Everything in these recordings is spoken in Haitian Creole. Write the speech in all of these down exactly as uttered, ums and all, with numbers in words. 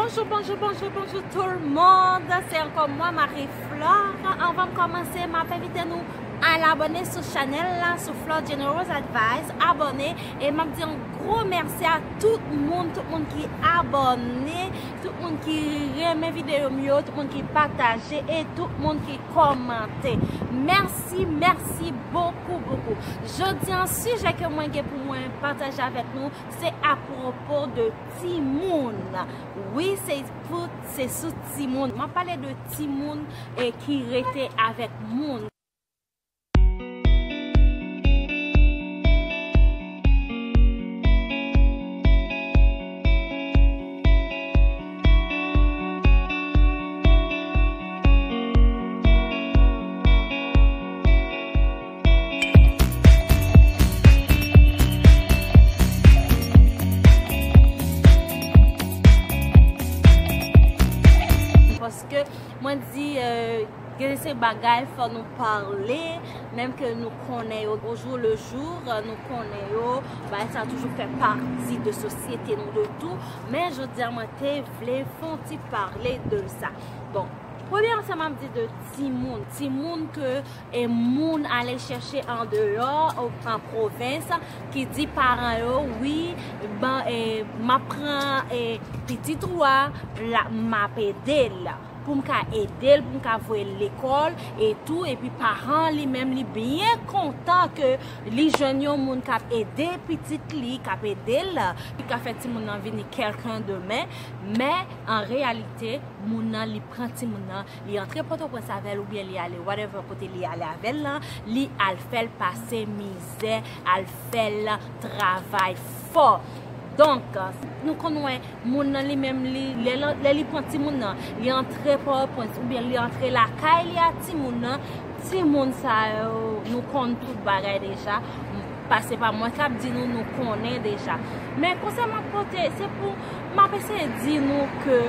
Bonjou, bonjou, bonjou, bonjou tout le monde. Se ankò mwen, Marie Flore. Anvan m kòmanse, m ap envite nou al abòne sou chanèl la, sou Flore Generous Advice. Abòne, e m ap di yon gwo mèsi a tout moun, tout moun ki abòne, tout moun ki renmen videyo m yo, tout moun ki pataje e tout moun ki kòmante. Mèsi, mèsi bokou, bokou. Jodi an, sijè ke mwen gen pou mwen pataje avèk nou, se apwopo de timoun. Wi, se pou, se sou timoun. M ap pale de timoun e ki rete avèk moun. Paske mwen di, euh, gen se bagay fò nou pale, menm ke nou konnen yo au jour le jour, nou konnen yo, bagay sa toujou fè pati de sosyete nou de tou, men jodi a mwen te vle fè yon ti pale de sa. Bon, premye sa m ap di de timoun, timoun ke e moun ale chèche andeyò, o, an pwovens, ki di paran yo, wi, ban, e, m ap pran, e, pitit ou a, la, m ap ede l, pou m ka ede l, pou m ka voye l lekòl, e tou, epi paran li menm, li byen kontan ke li jwenn yon moun k ap ede pitit li, k ap ede l, ki ka fè timoun nan vini quelqu'un demain, men, an reyalite, moun nan, li pran timoun nan, li antre Pòtoprens avè l oubyen li ale whatever kote li ale avè l lan, li al fè l pase mizè, al fè l travay fò. Donk, nou konn wè moun nan li menm, li, lè, lè li pran timoun nan, li antre Pòtoprens oubyen li antre lakay li a timoun nan, timoun sa yo, nou konn tout bagay deja. Pase pa mwen k ap di nou, nou konnen deja. Men konsèy m ap pote, se pou m ap eseye di nou ke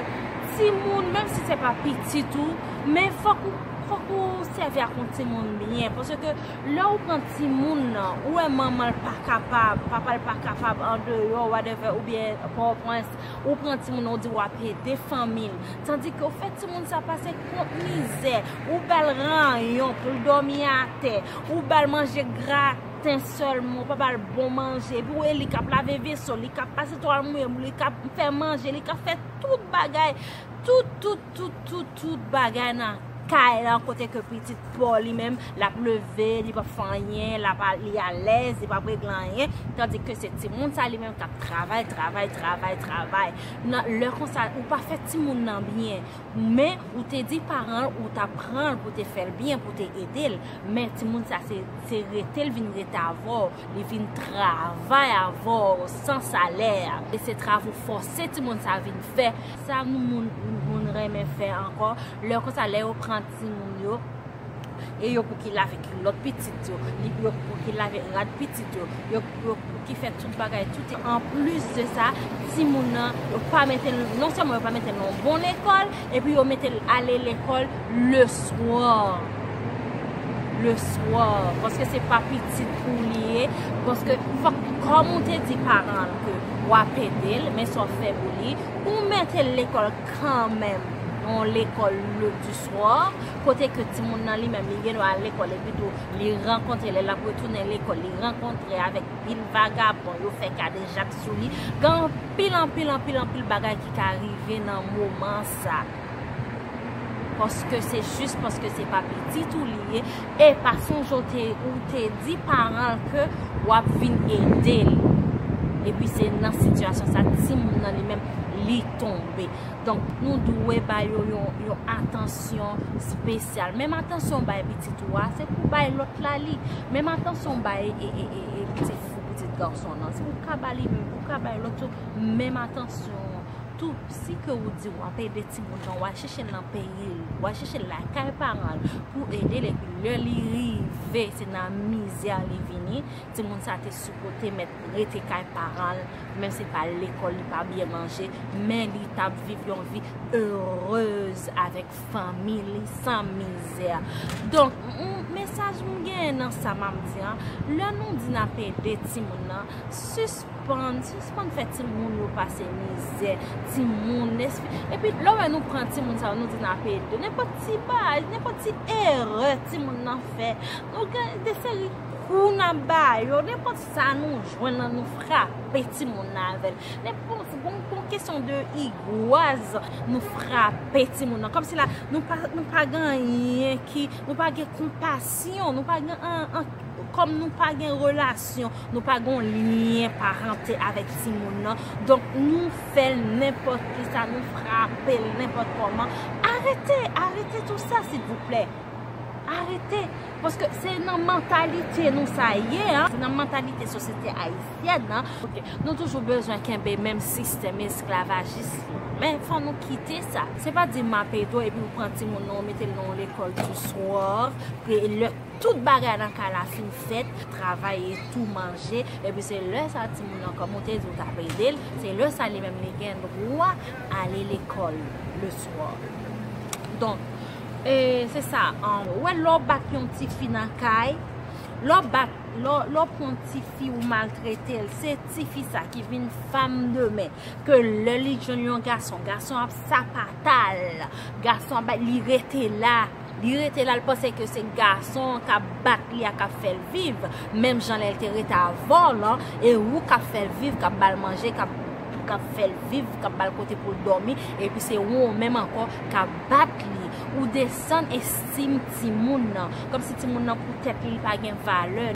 timoun, menm si se pa pitit ou, men fòk ou, fòk ou sèvi ak yon timoun byen. Paske lè ou pran timoun nan, ou wè manman l pa kapab, papa l pa kapab andeyò, whatever, oubyen Pòtoprens, ou pran timoun nan, ou di w ap ede fanmi l. Tandike ou fè timoun sa pase kont mizè, ou ba l ranyon pou l dòmi atè, ou ba l manje graten sèlman, ou pa ba l bon manje. Epi w wè li k ap lave veso, li k ap pase twal mouye, li k ap fè manje, li k ap fè tout bagay, tout, tout, tout, tout, tout bagay nan kay lan, kote ke pitit pa w li menm, l ap leve, li p ap fè anyen, l ap, li alèz, li p ap regle anyen. Tandike se timoun sa li menm k ap travay, travay, travay, travay. Nan lè konsa, ou pa fè timoun nan byen. Men, ou te di paran l, ou t ap pran l pou te fè l byen, pou te ede l. Men, timoun sa, se, se rete l vin rete avè w. Li vin travay avè w san salè. E se travo fòse timoun sa vin fè. Sa nou moun, moun renmen fè ankò. Lè konsa, lè yo pran timoun yo, e yo pou ki lave kilòt pitit yo, li, yo pou ki lave rad pitit yo, yo, yo pou ki fè tout bagay, tout. Anplis de sa, timoun nan, yo pa mete l, non sèlman yo pa mete l nan yon bon lekòl, epi yo mete l ale lekòl le soir. Le soir. Paske se pa pitit ou li ye. Paske fòk, kòm ou te di paran l ke w ap ede l, men sa w fè pou li, ou mete l lekòl kanmenm. Yon lekòl le du soir, kote ke timoun nan li menm, li gen dwa al lekòl, epi tou, li rankontre, lè l ap retounen lekòl, li rankontre avèk pil vagabon, yo fè kadejak sou li. Gen anpil, anpil, anpil, anpil bagay ki ka rive nan moman sa. Paske se jis paske se pa pitit ou li ye, e pa sonje w te, ou te di paran l ke w ap vin ede l. Epi se nan sitiyasyon sa, timoun nan li menm, li tonbe. Donk, nou dwe ba yo yon, yon atansyon espesyal. Menm atansyon w bay pitit ou a, se pou w bay lòt la li. Menm atansyon w bay e, e, e, e pitit fi w, pitit gason nan, se pou w ka ba li, ou ka bay lòt yo menm atansyon an. Tou, si ke ou di w ap ede timoun nan, w al chèche l nan peyi l, w al chèche l lakay paran l pou ede l, epi lè li rive, se nan mizè li vini, timoun sa te sipoze mèt rete kay paran l, menm si pa lekòl, li pa byen manje, men li t ap viv yon vi erez avèk fanmi li san mizè. Donk, m, mesaj m genyen nan sa m ap di an, lè nou di n ap ede timoun nan, sis Sispann, sispann fè timoun yo pase mizè. Timoun, lespi-, epi lè w wè nou pran timoun sa yo, nou di n ap ede yo. Nenpòt ti bagay, nenpòt ti erè timoun nan fè, nou gen de seri kou n ap ba yo. Nenpòt sa nou jwenn nan, nou frape timoun nan avè l. Nenpòt, bon, bon kesyon de igwaz, nou frape timoun nan. Kòmsi la, nou pa, nou pa gen anyen ki, nou pa gen konpasyon, nou pa gen an, an, kòm nou pa gen relasyon, nou pa gen lyen parante avèk timoun nan. Donk, nou fè l nenpòt kisa, nou frape l nenpòt kòman. Arete, arete tou sa, silvouplè. Arete. Paske se nan mantalite nou sa ye, an. Se nan mantalite sosyete ayisyèn, an. Ok. Nou toujou bezwen kenbe menm sistèm esklavajis lan. Men fò nou kite sa. Se pa di m ap ede w epi w pran timoun nan, w mete l nan yon lekòl tou swè, e lè tout bagay nan kay la fin fèt, travay e tou manje, epi se lè sa timoun nan, kòm ou te di w t ap ede l, se lè sa li menm li gen dwa ale lekòl le soir. Donk, e, se sa, an, ou wè lè w bat yon tifi nan kay, lè w bat, lè w, lè w pran yon tifi ou maltrete l, se tifi sa ki vin fanm demen, ke lè li jwenn yon gason, gason ap sapata l, gason ap bay, li rete la, li rete la, l panse ke se gason k ap bat li a k ap fè l viv, menm jan lè l te rete avè w lan, e ou k ap fè l viv, k ap ba l manje, k ap, k ap fè l viv, k ap ba l kote pou l dòmi, epi se ou menm ankò k ap bat li. Ou desann estim timoun nan, kòmsi timoun nan pou tèt li, li pa gen valè.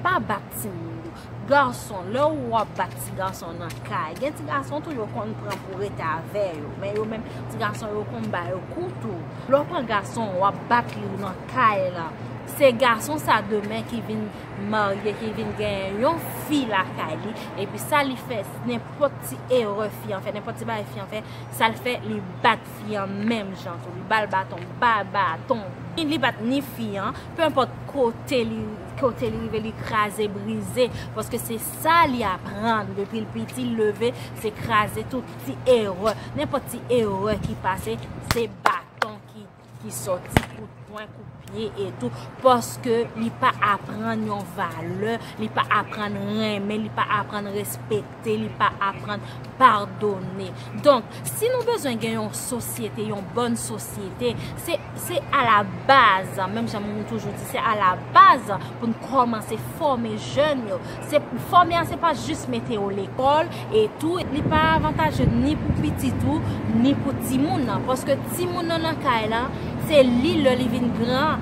Pa bat timoun yo. Gason, lè w ap bat ti gason nan kay, gen ti gason tou yo konn pran pou rete avè yo, men yo menm ti gason yo konn ba yo kou tou. Lè w pran gason, w ap bat li nan kay la. Se gason sa demen ki vin marye, ki vin gen yon fi lakay li, epi sa li fè, nenpòt ti erè fi an fè, nenpòt ti bagay fi an fè, sa l fè, li bat fi an menm jan tou. Li ba l baton, ba baton. Li bat ni fi an, pe enpòt kote li, kote li rive, li kraze, brize. Paske se sa li aprann depi l piti, l leve, se kraze tout ti erè. Nenpòt ti erè ki pase, se baton ki, ki sòti, kout pwen, kout pye e tou. Paske li pa aprann yon valè, li pa aprann renmen, li pa aprann respekte, li pa aprann padone. Donk, si nou bezwen gen yon sosyete, yon bòn sosyete, se, se a la baz, menm jan m toujou di, se a la baz pou n kòmanse fòme jèn yo. Se, fòme a, se pa jis mete yo lekòl e tou, li pa avantaje ni pou pitit ou, ni pou timoun nan. Paske timoun nan nan kay la, se li lè li vin gran,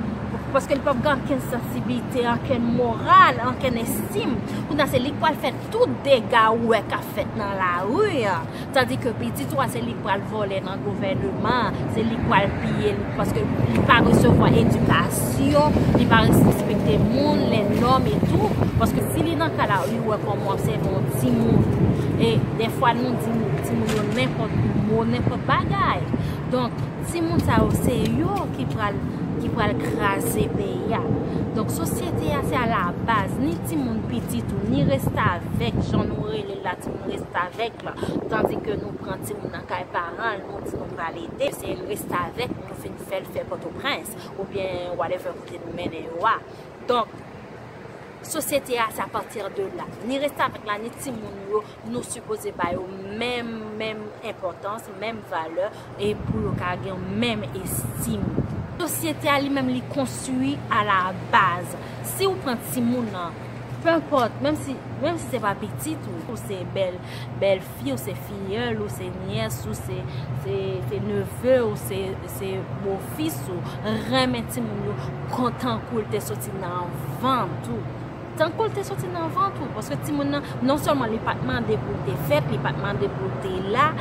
paske li p ap gen ankenn sansiblite, ankenn moral, ankenn estim. Kounye a, se li k pral fè tout dega ou wè k ap fèt nan lari a. Tandi ke pitit ou a, se li k pral vòlè nan gouvèneman, se li k pral piye, paske li pa resevwa edikasyon, li pa respekte moun, lè nòm e tou, paske si li nan kay la, li wè kòman w ap sèvi yon timoun. E dèfwa nou di timoun yo nenpòt mo, nenpòt bagay. Donk, timoun sa yo, se yo ki pral, ki pral kraze peyi a. Donk, sosyete a, se a la baz, ni timoun pitit ou, ni restavèk, jan nou rele l la, timoun restavèk la. Tandi ke nou pran timoun nan kay paran l, nou di nou pral ede, se restavèk nou fin fè l fè Pòtoprens, oubyen whatever kote nou mennen yo a. Donk, sosyete a, se apati de la. Ni restavèk la, ni timoun yo, nou sipoze ba yo menm, menm enpòtans, menm valè, e pou yo ka gen menm estim. Sosyete a li menm, li konstwi a la baz. Si ou pran timoun nan, pe enpòt, menm si, menm si se pa pitit ou, ou se bèl, bèl fi, ou se fiyèl, ou se nyès, ou se, se, se neve, ou se, se bofis ou, renmen timoun yo, kon tankou l te soti nan vant ou. Tankou l te soti nan vant ou, paske timoun nan, non sèlman li pa t mande pou l te fèt, li pa t mande pou l te la,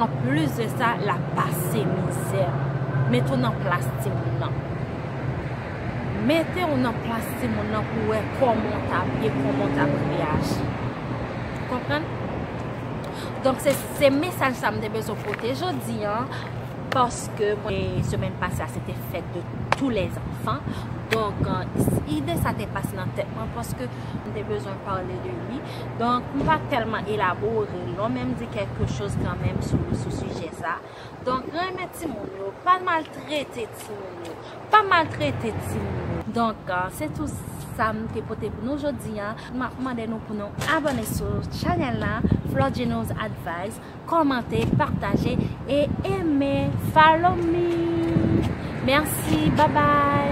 anplis de sa, l ap pase mizè. Mete w nan plas timoun nan. Mete w nan plas timoun nan pou w wè kòman w t ap ye, kòman w t ap reyaji. Konprann? Donk, se, se mesaj sa m te bezwen pote jodi a, paske mwen, semèn pase a, se te fèt de tous les enfants. Donk, euh, ide sa te pase nan tèt mwen, paske m te bezwen pale de li. Donk, m pa tèlman elabore l non, men m di kèlke choz kanmenm sou, sou sijè sa. Donk, renmen timoun yo, pa maltrete timoun yo, pa maltrete timoun yo. Donk, euh, se tou Sa m te pote pou nou jodi a. M ap mande nou pou nou abòne sou chanèl la, Florgino's Advice, kòmante, pataje e eme, follow me. Mèsi, bye bye.